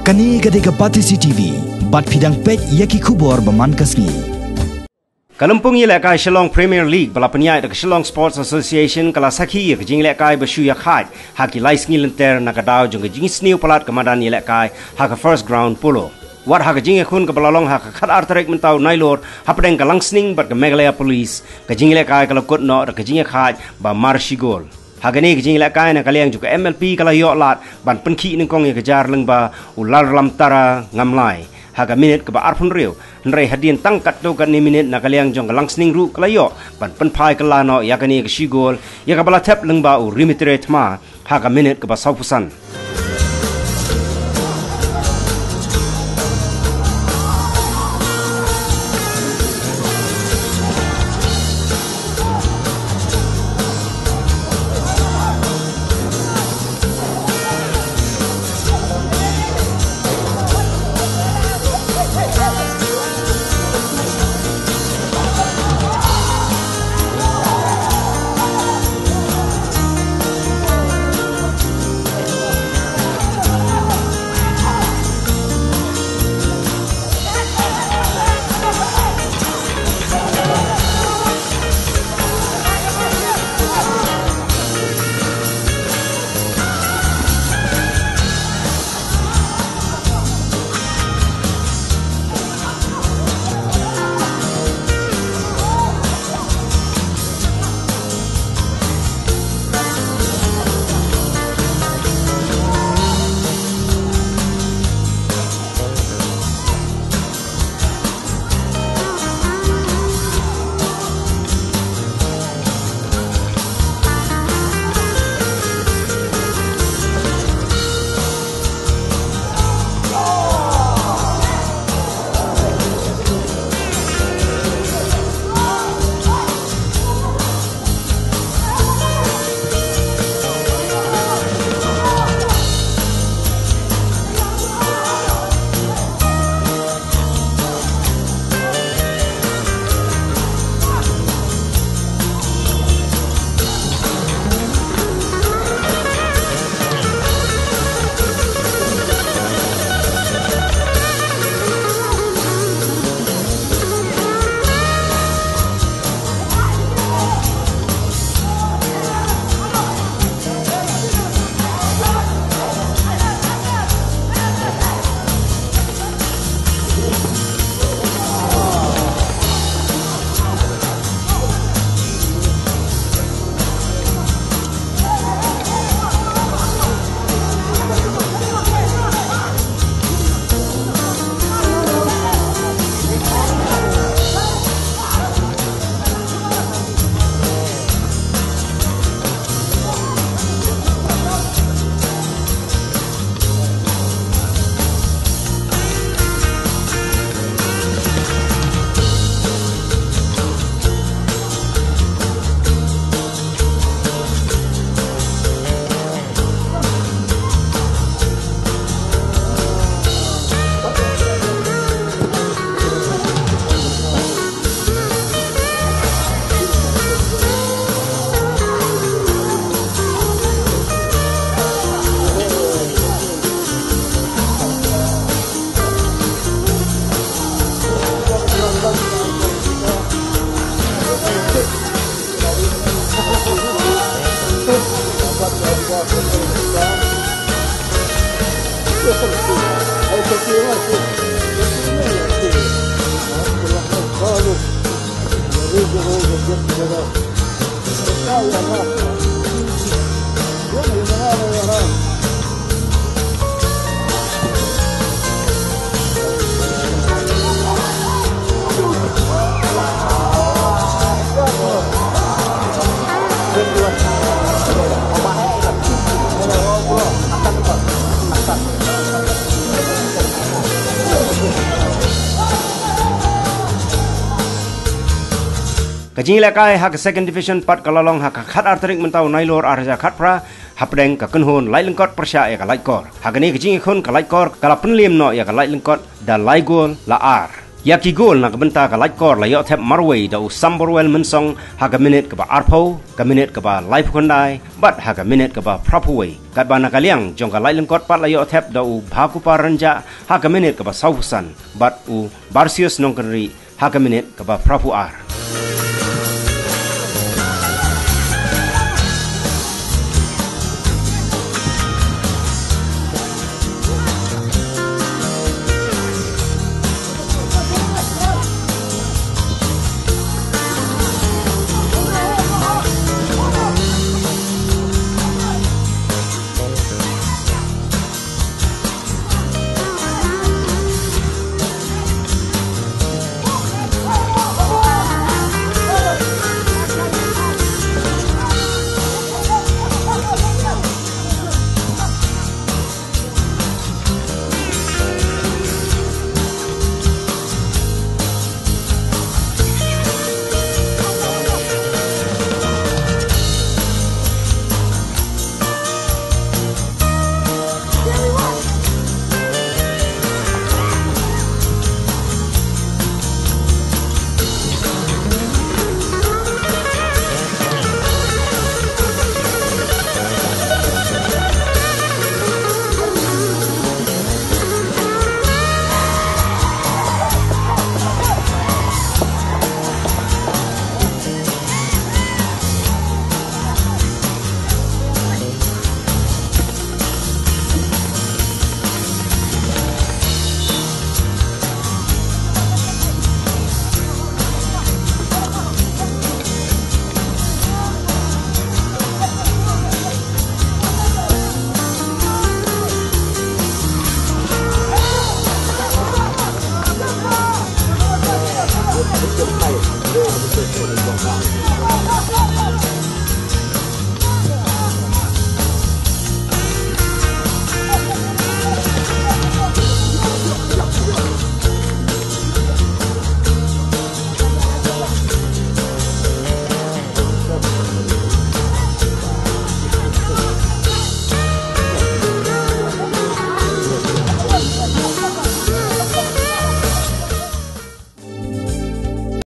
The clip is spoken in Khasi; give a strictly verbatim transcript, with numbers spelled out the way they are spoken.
Kane ka dei ka Batesi T V, bad phi dang peit ïa ki khubor ba man ka sngi. Ka lympung ïalehkai Shillong Premier League ba la pynïaid da ka Shillong Sports Association ka la sakhi ïa ka jingïalehkai ba shu ïakhaid ha ki lai sngi lynter na ka daw jong ka jingsniew palat ka madan ïalehkai ha ka First Ground Polo. Wat ha ka jingïakhun kaba la long ha ka khatar tarik mynta u Nailur hapdeng ka Langsning bad ka Meghalaya Police, ka jingïalehkai ka la kut noh da ka jingïakhaid ba mar shi gol. Ha kane ka jingïalehkai na ka liang jong ka M L P ka la ïoh lad ban pynkhih nyngkong ïa ka jar lyngba u Larlamtara Ngamlai ha ka minit kaba arphew hynriew, hynrei hadien tang katto katne minit na ka liang jong ka Langsning ruh ka la ïoh ban pynphai kylla noh ïa kane ka shi gol, ïa kaba la thep lyngba u Rimitre Thma ha ka minit kaba sawphew san. Ka jingïalehkai ha ka Second Division pat ka la long ha ka khatar tarik mynta u Nailur ar hajar khatphra, hapdeng ka kynhun Laitlyngkot pyrshah ïa ka Laitkor. Ha kane ka jingïakhun ka Laitkor ka la pynliem noh ïa ka Laitlyngkot da lai gol la ar. Ïa ki gol na ka bynta ka Laitkor la ïoh thep marwei da u Samborwel Mynsong ha ka minit kaba arphew, ka minit kaba laiphew khyndai bad ha ka minit kaba phraphew wei. Katba na ka liang jong ka Laitlyngkot pat la ïoh thep da u Bhakupar Rynjah ha ka minit kaba sawphew san bad u Barsius Nongkynrih ha ka minit kaba phraphew ar.